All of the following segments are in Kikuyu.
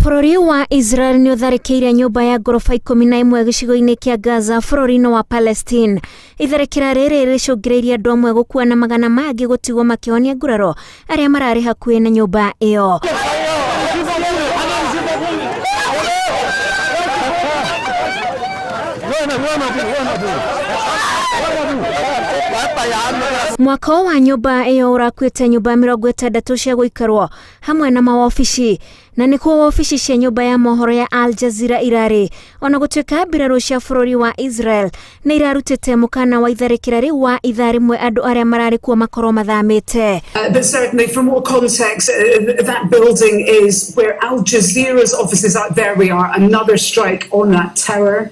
Bũrũri wa Israel nĩ ũtharĩkĩire nyũmba ya ngoroba 11 gĩcigo-inĩ kĩa Gaza bũrũri-inĩ wa Palestine. Itharĩkĩra rĩrĩ rĩcũngĩrĩirie andũ amwe gũkua na magana mangĩ gũtigwo makĩhonia nguraro arĩa mararĩ hakuhĩ na nyũmba ĩyo. Mwako wa nyũmba ĩyo ũrakuĩte nyũmba 60 cia gũikarwo hamwe na mawobici na nĩkuo wobici cia nyũmba ya mohoro ya Al Jazeera irarĩ ona gũtuĩka mbirarũ cia bũrũri wa Israel nĩ irarutĩte mũkana wa itharĩkĩra rĩu wa ithaa rĩmwe andũ arĩa mararĩ kuo makorwo mathamĩte. But certainly from what context, that building is where Al Jazeera's offices are. There we are, another strike on that tower.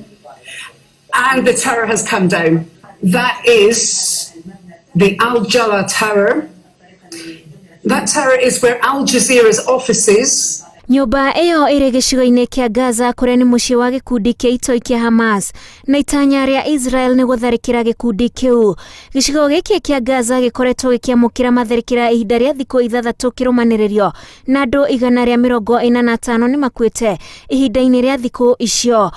And the tower has come down. That is the Al Jalaa Tower. That tower is where Al Jazeera's offices. Nyũmba ĩyo ĩrĩ gĩcigo-inĩ kĩa Gaza kũrĩa nĩ mũciĩ wa gĩkundi kĩa itoi kĩa Hamas na itanya rĩa Israel nĩ gũtharĩkĩra gĩkundi kĩu. Gĩcigo gĩkĩ kĩa Gaza gĩkoretwo gĩkĩamũkĩra matharĩkĩra ihinda rĩa thikũ ithathatũ kĩrũmanĩrĩrio na andũ 145 nĩ makuĩte ihinda-inĩ rĩa thikũ icio.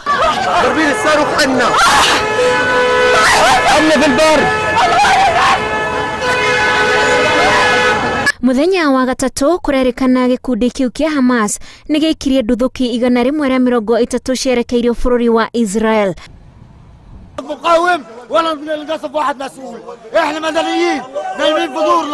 Mũthenya wa gatatũ kũrerĩkana gĩkundi kĩu kĩa Hamas nĩ gĩaikirie nduthũki 130 cierekeirio bũrũri wa Israel.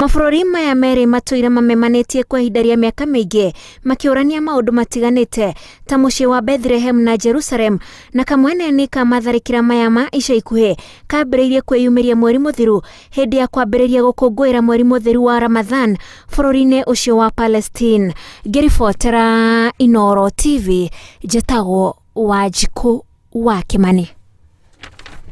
Mabũrũri maya merĩ matũire mamemanĩtie kwa ihinda rĩa mĩaka mĩingĩ makĩũrania maũndũ matiganĩte ta mũciĩ wa Bethlehem na Jerusalem na kamwene-inĩ ka matharĩkĩra maya ma ica ikuhĩ kambĩrĩirie kwĩyumĩria mweri mũthiru hĩndĩ ya kwambĩrĩria gũkũngũĩra mweri mũtheru wa Ramadhan bũrũri-inĩ ũcio wa Palestine. Ngĩribotera Inooro TV, njĩtagwo Wanjikũ wa Kĩmani.